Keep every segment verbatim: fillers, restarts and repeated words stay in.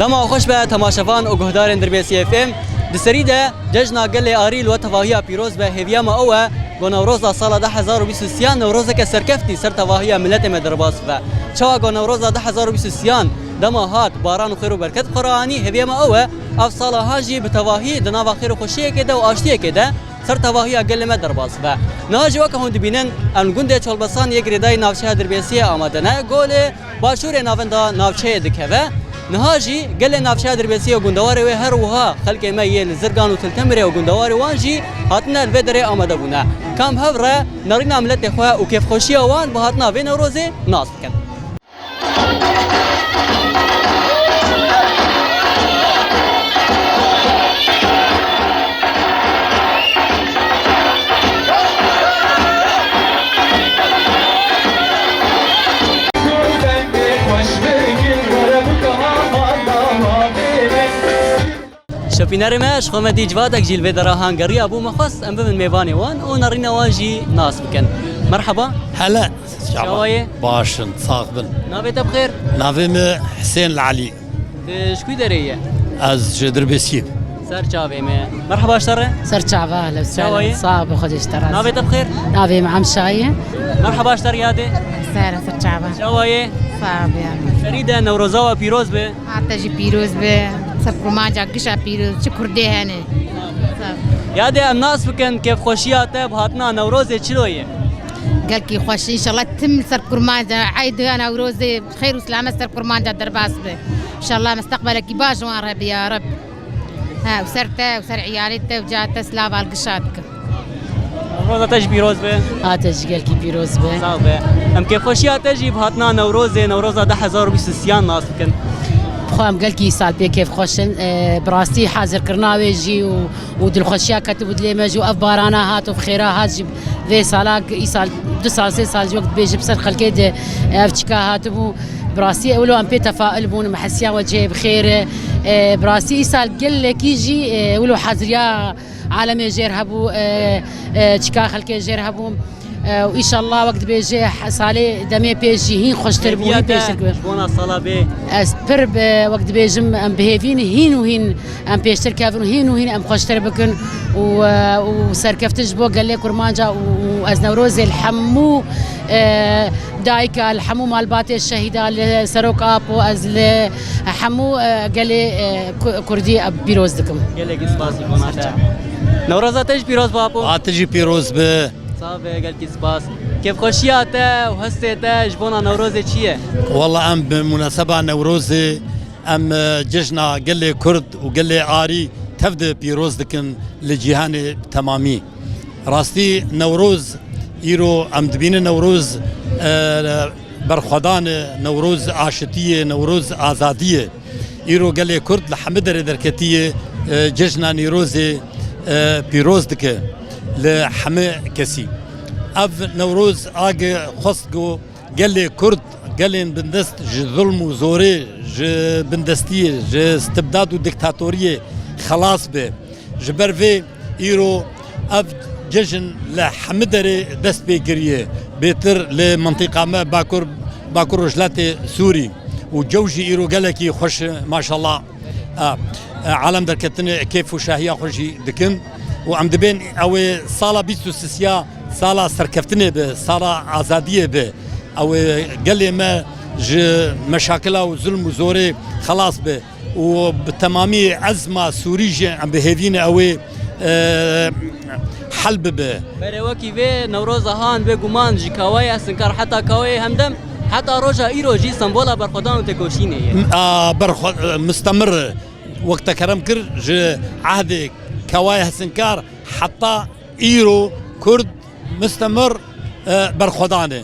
Ma xweş be temaşevan û guhdarên Dirbêsiyê F M. Di serî de cejna gelê Arî li we tevahiya pîroz be. Hêviya me ew e, ku Newroza sala du hezar û bîst û sêyan Newrozeke serkeftî ser tevahiya miletê me derbas bibe. Çawa ku Newroza du hezar û bîst û sêyan dema hat, baran û xêr û berket bi xwe re anî, hêviya me ew e, ev sala ha jî bi tevahî di nava xêr û xweşiyekê de û aştiyekê de ser tevahiya gelê me derbas bibe. Niha jî weke hûn dibînin, em li gundê Çolbesan yê girêdayî navçeya Dirbêsiyê amade ne. Golê Başûrê navenda navçeyê dikeve. Niha jî gelê navçeya Dirbêsiyê û gundewarê wê, her wiha xelkê me yê li Zirgan û Til Temirê û gundewarê wan jî hatine li vê derê amade bûne. Ka em bi hev re nerîna miletê xwe û kêfxweşiya wan bi hatina vê Newrozê nas bikin. Şopînerê me, ji xwe me dî civatek jî li vê dera hangeriya bû, me xwest em bibin mêvanê wan û nerîna wan jî nas bikin. Merheba. Hele. Çawa ye? Baş in, sax bin. Navê te bi xêr? Navê min Hisên Elî. Tu ji ku derê ye? Ez ji Dirbêsiyê. Ser çavê me. Merheba ji te re. Ser çava, hele Çawa ye? Sax be, Xwedê ji te razî. Navê te bi xêr? Navê min Emşa ye. Merheba ji te re yadê. Ser, ser çava. Çawa ye? Sax be. Serî de Newroza we pîroz be. Ha, te jî pîroz be. Ser kurmanca gişa pîroz, çi kurdê hene. Sax. Yadê, em nas bikin kêfxweşiya te bi hatina Newrozê çilo ye? Gelkî xweş, înşallah tim li ser kurmanca, eyda Newrozê xêr û selamet ser kurmanca derbas be. Înşallah mustaqbelekî baş wan re be ya Reb. Ha, û ser te û ser îyalê te û ca te silav al gişa dikim. Newroza te jî pîroz be. A te jî gelkî pîroz be. Sax be. Em kêfxweşiya te jî bi hatina Newrozê, Newroza du hezar û bîst û sêyan nas bikin. Xwe em gelkî îsal pê kêfxweş in. E, bi rastî hazirkirina wê jî û û dilxweşiya ketibû dilê me jî û ev barana hat û bi xêra hat jî vê sala, îsal du sal, sê sal jî wek dibêjî bi ser xelkê de ev çika hatibû. Bi rastî wilo em pê tefail bûn, me hesiya we cihê bi xêr e. E, bi rastî îsal gelekî jî, e, wilo haziriya alemê jêr hebû, e, e, çika xelkê jêr hebû. E, û îşallah wek dibêje he-, salê demê pê jî hîn xweştir bû, hîn pêştir bû. Ji bona sala bê. Ez pir bi, wek dibêjim, em bi hêvî ne, hîn û hîn em pêştir kevin û hîn û hîn em xweştir bikin û, e, û serkeftin ji bo gelê Kurmanca û, û ez Newrozê li hemû, e, dayika, li hemû malbatê şehîda, li Serok Apo, ez li hemû, e, gelê, e, Ku-, Kurdî, e, pîroz dikim. Gelekî spas ji bona te. Newroza te jî pîroz be Apo. A te jî pîroz be. Sax be, gelkî spas. Kêfxweşiya te û hestê te ji bona Newrozê çi ye? Walla em bi munaseba Newrozê em, e, cejna gelê Kurd û gelê Arî tev de pîroz dikin li cîhanê temamî. Rastî Newroz, îro em dibînin Newroz, e, berxwedan e, Newroz aşitî ye, Newroz azadî ye. Îro gelê Kurd li hemî derê derketî ye, e, cejna Nîrozê, e, pîroz dike li hemî kesî. Ev Newroz age xwest ku gelê Kurd, gelên bindest ji zulm û zorê, ji bindestiyê, ji stibdad û dîktatoriyê xelas be. Ji ber vê îro ev cejn li hemî derê dest pê kiriye. Bêtir li mintîqa me Bakur, Bakur Rojhilatê Sûrî û cew jî îro gelekî xweş e, maşallah. E, e, alem derketinê kêf û şahiya xwe jî dikin û em dibên ew ê sala bîst û sisiya sala serkeftinê be, sala azadiyê be. Ew ê gelê me ji meşakila û zulm û zorê xelas be. û bi temamî ezma Sûrî jî em bi hêvî ne ew ê, e, hel bibe. Berê wekî vê Newroza han bê guman ji Kawayê Hesinkar heta Kawayê Hemdem, heta roja îro jî sembola berxwedan û têkoşînê ye. A, berxwe-, e, mistemir e. Wek te kerem kir, ji ehdê Kawayê Hesinkar heta îro Kurd mistemir, e, berxwedan e.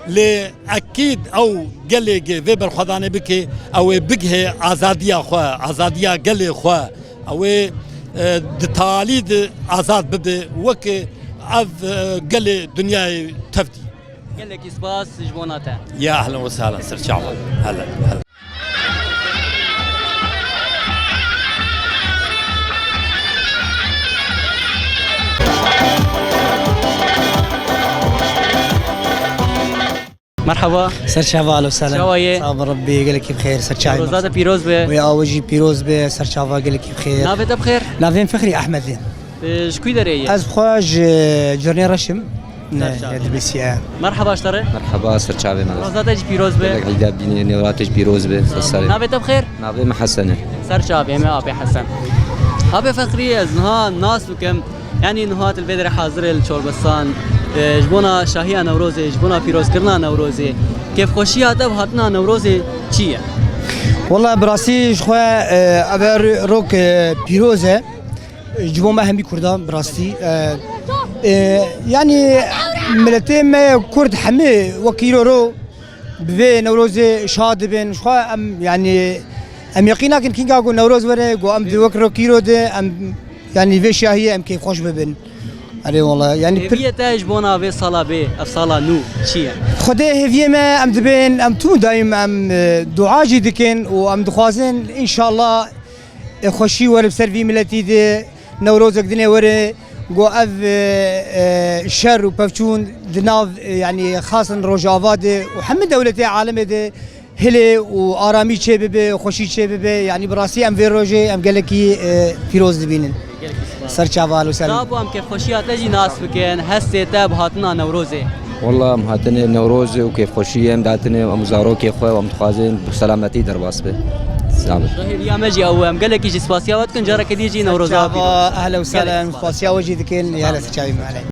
Lê ekîd ew gelê ge vê berxwedanê bike, ew ê bigihê azadiya xwe, azadiya gelê xwe. Ew ê, e, di talî de azad bibe, weke ev, e, gelê dinyayê tev dî. Gelekî spas ji bona te. Ya ehlen we sehlen, ser çavan. Hele, hele. Merhaba. Ser çava, alo selam. Çawa ye? Sağ ol Rabbi, gelekî bi xêr, ser çavê. Roza te pîroz be. Wê awe jî pîroz be, ser çava gelekî bi xêr. Navê te bi xêr? Navê min Fixrî Ehmed e. Ee, ji ku derê ye? Ez xwe ji Cernê Reş im. Ser çavê. Dirbêsî ye. Merhaba ji te re. Merhaba, ser çavê me. Roza te jî pîroz be. Gelek îda bîne, newra te jî pîroz be. Ser serê. Navê te bi xêr? Navê min Hesen e. Ser çavê me, Apê Hesen. Apê Fexrî, ez niha nas bikim. Yanî niha tu li vê derê hazir e li Çorbistan. E, ji bona şahiya Newrozê, ji bona pîrozkirina Newrozê, kêfxweşiya te bi hatina Newrozê çi ye? Wela bi rastî ji xwe, e, ev rok, e, pîroz e. Ji bo me hemî Kurdan bi rastî. E, e, yanî miletê me Kurd hemî wek îro ro bi vê Newrozê şa dibin. Ji xwe em, yanî, em yeqîn nakin kînga ku Newroz were, ku em di wek rokîro de em, yanî, vê şahiyê em kêfxweş bibin. Erê wala, yanî pir- Hêviyê te ji bona vê sala bê, ev sala nû çi ye? Xwedê hêviyê me em dibên, em tû dayîm em, e, dua jî dikin û em dixwazin înşallah, e, xweşî were bi ser vî miletî de. Newrozek dinê were, ku ev, e, e, şer û pevçûn di nav, e, yanî xasin Rojava de û hemî dewletê alemê de hilê û aramî çê bibe, xweşî çê bibe. Yanî bi rastî em vê rojê em gelekî, e, pîroz dibînin. Gelekî spas. Ser çava, alo selam. Sağ ol, em kêfxweşiya te jî nas bikin, hestê te bi hatina Newrozê. Wela em hatine Newrozê û kêfxweşiyê em datine, em zarokê xwe û em dixwazin bi selametî derbas be. Sağ olun. Hêviya me jî ew e, em gelekî jî spasiya we dikin, careke dî jî Newroza pîroz. Çava, ehla û sehla, em spasiya we jî dikin, ya Lê Çavî Mehele.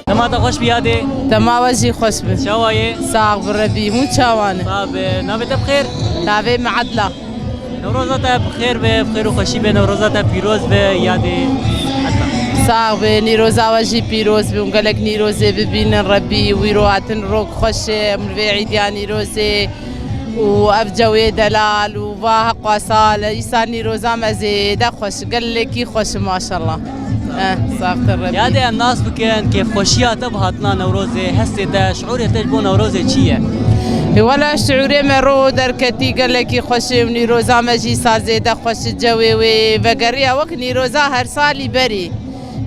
Dema te xweş bî yadê. Dema we jî xweş bi. Çawa ye? Sax bi Rebî. Hûn çawa ne? Sax be. Navê te bi xêr? Navê me Edla. Newroza te bi xêr be, bi xêr û xweşî be, Newroza te pîroz be, yadê Edla. Sax be, nîroza we jî pîroz be û gelek nîrozê bibînin Rebî, wî ro hatin rok xweş e, em li vê îdiya nîrozê. Û ev cewê delal û va heqwasa li îsa nîroza me zêde xweş, gelekî xweş, maşallah. Eh, saxtir Rebî. Yadê em nas bikin, kêfxweşiya te bi hatina Newrozê, hestê te, şiûrê te ji bo Newrozê çi ye? Ê wela şiûrê me ro derketî gelekî xweş ê û nîroza me jî îsa zêde xweş e, cewê wê vegeriya wek nîroza her salî berî.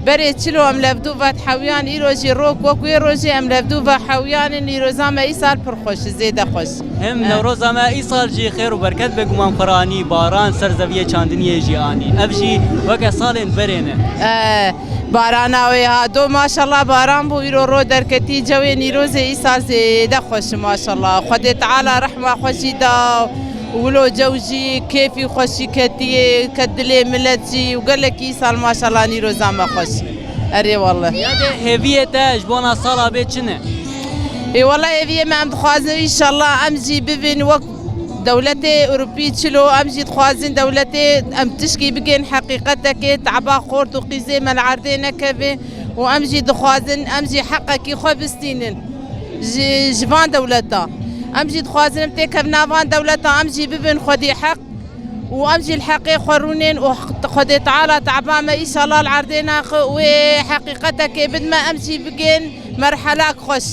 Berê çilo em levdû ve hewiyan, îro jî rok wek wê rojê em levdû ve hewiyan in, nîroza me îsal pir xweş, zêde xweş. Hem Eh. Newroza me îsal jî xêr û berket be, guman xwe re anî, baran ser zeviyê çandiniyê jî anî. Ev jî weke salên berê ne. Eh, barana wê ha do, maşallah baran bû, îro ro derketî, cewê nîrozê îsal zêde xweş, maşallah. Xwedê Teala rehma xwe jî da. Wilo cew jî kêfî xweşî ketiyê, ke dilê milet jî û gelekî îsal maşallah nîroza me xweş. Erê wele. Yadê hêviyê te ji bona sala bê çi ne? Ê wele hêviyê me em dixwazin înşallah em jî bibin wek dewletê Ewropî çilo, em jî dixwazin dewletê em tişkî bigên heqîqetekê, te'ba xort û qîzê me li erdê nekeve û em jî dixwazin em jî heqekî xwe bistînin. Ji, ji van dewleta. Em jî dixwazin em têkevna van dewleta, em jî bibin xwedî heq û em jî li heqê xwe rûnên û Xwedê Teala te'ba me îşallah li erdê naxe û wê heqîqetekê bidme, em jî bigên merhelak xweş.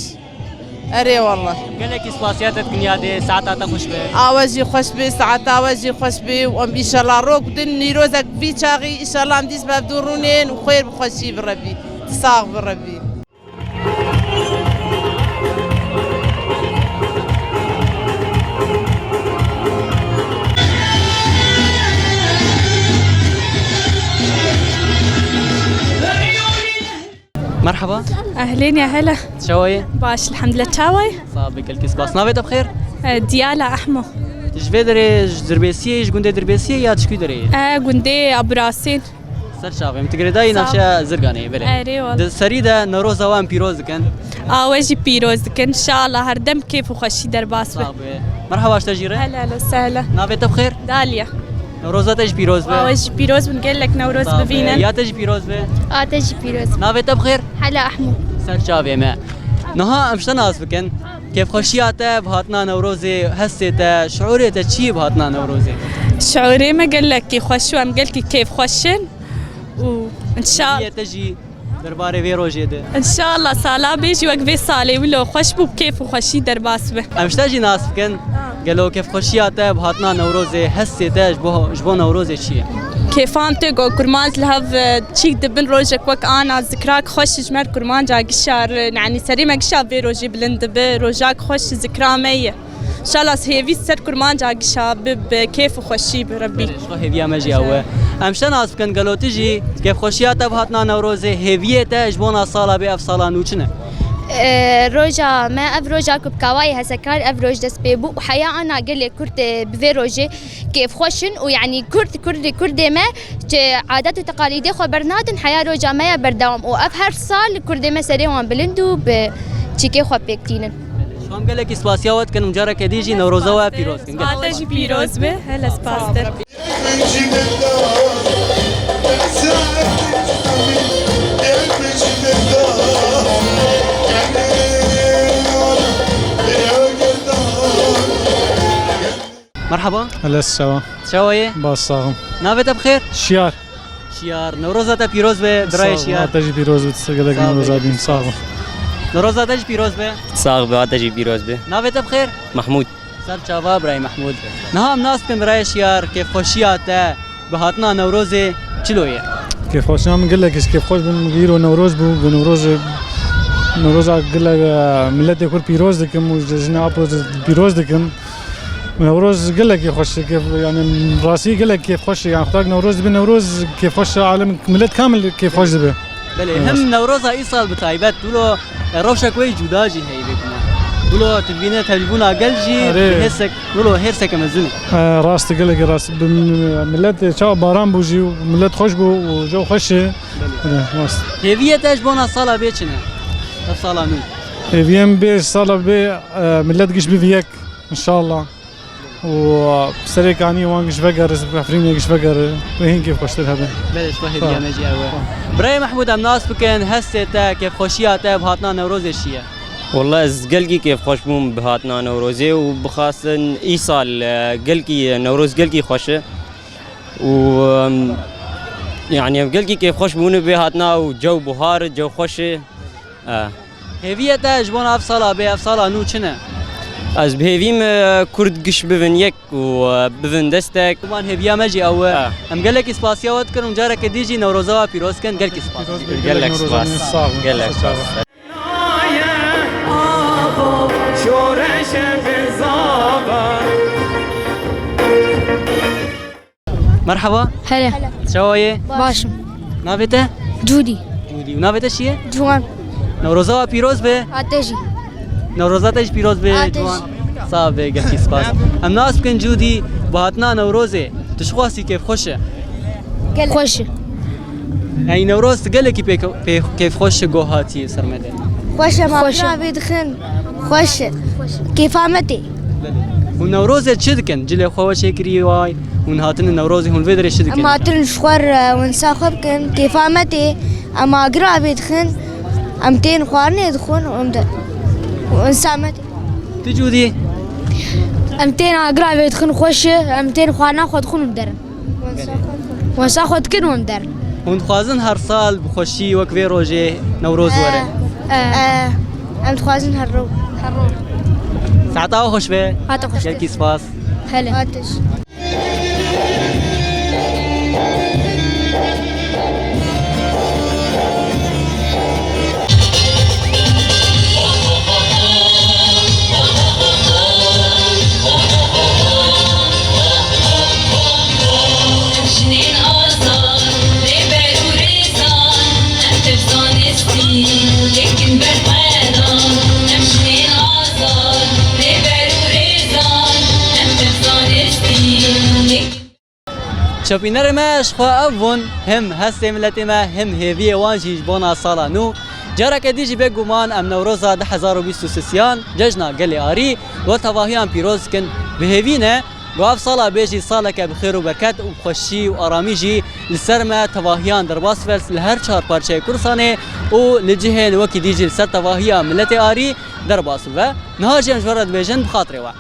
Erê wallah. Gelekî spasiya te dikin yadê, saeta te xweş be. A we jî xweş be, saeta we jî xweş be û em îşallah rok din nîrozek vî çaxî îşallah em dîs bi hevdû rûnên û xêr bi xweşî bi Rebî. Sax bi Rebî. Merhaba. Ehlên ya hele. Çawa yê? Baş, elhamdülillah. Çawa yê? Sax be, gelkî spas. Navê te bi xêr? E, Diyala Ahmo. Tu ji vê derê, ji Dirbêsiyê, ji gundê Dirbêsiyê ya ji kû derê yê? E, gundê Abrasîn. Ser çavê min, tu girêdayî Sağ ol. Navçeya Zirganê, belê. Erê, wal. Di serî de Newroza wan pîroz dikin. A we jî pîroz dikin. Înşallah her dem kêf û xweşî derbas be. Sax be. Merhaba ji te jî re. Hela, hela, sehla. Navê te bi xêr? Daliya. Newroza te jî pîroz be. A we jî pîroz bin, gelek Newroz Sax be. Bivînin. Ya te jî pîroz be. A te jî pîroz. Navê te bi xêr? Hela Ahmo. Ser çavê me. Niha em ji te nas bikin. Kêfxweşiya te bi hatina Newrozê, hestê te, şiûrê te çi ye bi hatina Newrozê? Şiûrê me gelekî xweş û em gelkî kêfxweş in û înşa- Hêviyê te jî? Derbarê vê rojê de. Înşallah sala bê jî wek vê salê wilo xweş bû, bi kêf û xweşî derbas be. Em ji te jî nas bikin. Gelo kêfxweşiya te bi hatina Newrozê, hestê te ji bo, ji bo Newrozê çi ye? Kêfa min tê ku kurmanc li hev, e, çîk dibin, rojek wek ana zikrak xweş ji me kurmanca gişa re, yanî serê me gişa vê rojê bilind dibe, rojak xweş zikra me ye. Înşallah hêvî ser kurmanca gişa bi, bi kêf û xweşî bi Rebbî. Belê, ji xwe hêviya me jî ew e. Em ji te nas bikin, gelo tu jî kêfxweşiya te bi hatina Newrozê, hêviyê te ji bona sala bê ev sala nû çi ne? E, roja me, ev roja ku bi kawayê hesekar ev roj dest pê bû û heya ana gelê Kurd, e, bi vê rojê kêfxweş in û yanî Kurd, Kurd, Kurdê me ji adet û teqalîdê xwe bernadin, heya roja me ya berdewam û ev her sal Kurdê me serê wan bilind û bi çîkê xwe pêk tînin. Şam gelekî spasiya we dikin û careke dî jî Newroza we pîroz bikin. Gel. Te jî pîroz be, hele spas te. Merhaba. Hele çawa? Çawa yê? Baş, sax im. Navê te bi xêr? Şiyar. Şiyar. Newroza te pîroz be, birayê Şiyar. Sağ ol, te jî pîroz be, gelek Newroza bîn, sax ol. Newroza te jî pîroz be. Sax be, te jî pîroz be. Navê te bi xêr? Mahmûd. Ser çava birayê Mahmûd. Niha em nas bikin birayê Şiyar, kêfxweşiya te bi hatina Newrozê çilo ye? Kêfxweşiya min gelek ji kêfxweş bûm, îro Newroz bû, bi Newrozê, Newroza gelek, e, miletê Kurd pîroz dikim û ji jinê Apo pîroz dikim. Newroz gelekî xweş e, kêf, yani rastî gelek kêfxweş e. Yani xwedek Newroz dibe, Newroz kêfxweş e, alem, milet kamil kêfxweş dibe. Belê, hem Newroza îsal bi taybet, wilo, e, rewşek wê cuda jî heye vê guma. Wilo tu dibîne tevlîbûna gel jî, erê, bi hêrsek, wilo hêrseke mezin e. E, rast e, gelekî rast. Bi, milet çawa baran bû jî, milet xweş bû û jew xweş e. Belê. Erê, rast. Hêviyê te ji bona sala bê çi ne? Ev sala nû. Hêviyê min bê sala bê, e, milet giş bibe yek, înşallah. û serê kanî wan giş vegere, Efrînê giş vegere, wê hîn kêfxweştir hebe. Belê, ji xwe hêviya me jî ew e. Birayê Mehmûd, em nas bikin, hestê te, kêfxweşiya te bi hatina Newrozê çi ye? Walla ez gelkî kêfxweş bûm bi hatina Newrozê û bi xastin îsal, e, gelkî, Newroz gelkî xweş e. Û, em, yanî em gelkî kêfxweş bûne bi hatina û cew buhar e, cew xweş e. E. Hêviyê te ji bona ev sala bê, ev sala nû çi ne? Ez bi hêvî me Kurd giş bibin yek û, e, bibin destek. Wan hêviya me jî ew e. Ha. Em gelekî spasiya we dikin û careke dî jî Newroza we pîroz dikin. Gelekî spas. Gelek spas. Gelek spas. Merhaba. Hele. Çawa yê? Baş im. Navê te? Cûdî. Cûdî. Û navê te çi ye? Ciwan. Newroza we pîroz be. A te jî. Newroza te jî pîroz be, Ciwan. Sax be, gelkî spas. Em nas bikin Cûdî, bi hatina Newrozê. Tu çi xwastî, kêfxweş e? Gelek. Xweş e. Yanî Newroz tu gelekî pê, pê, kêfxweş e, go hatî ser me de. Xweş e, ma Xweş e. Bira vê dixin. Xweş e. Kêfa me tê. Belê. Hûn Newrozê çi dikin? Cilê xwe weşê kirî way. Hûn hatine Newrozê, hûn vê derê çi dikin? Em hatin ji xwe re winsa xwe bikin. Kêfa me tê. Em agira vê dixin. Em tên xwarinê dixwin û em de. Winsa me tê. Tu Cûdî? Em tên agira vê dixin, xweş e. Em tên xwarina xwe dixwin û em derin. Wensa xwe dikin û em derin. Hûn dixwazin her sal bi xweşî wek vê rojê Newroz were? E, e. Em dixwazin her ro-, her roj. Saeta we xweş be. Hate xweş. Gelkî spas. Hele. Hatiş. Em jinên azad, rêber û rêzan, em tev zanistî, yek in ber xwe dan. Em jinên azad, rêber û rêzan, em tev zanistî, yek Çapînerê me ji xwe ev bûn, him hestê miletê me, him hêviyê wan jî ji bona sala nû. Careke dî jî bêguman em Newroza du hezar û bîst û sisiyan, cejna gelê arî, we tevahiyan pîroz dikin. Bi hêvî ne, ku ev sala bê jî saleke bi xêr û berket û bi xweşî û aramî jî li ser me tevahiyan derbas bibe li her çar parçeyê Kurdistanê û li cihên wekî dî jî li ser tevahiya miletê arî derbas bibe. Niha jî em ji we re dibêjin bi xatirê we.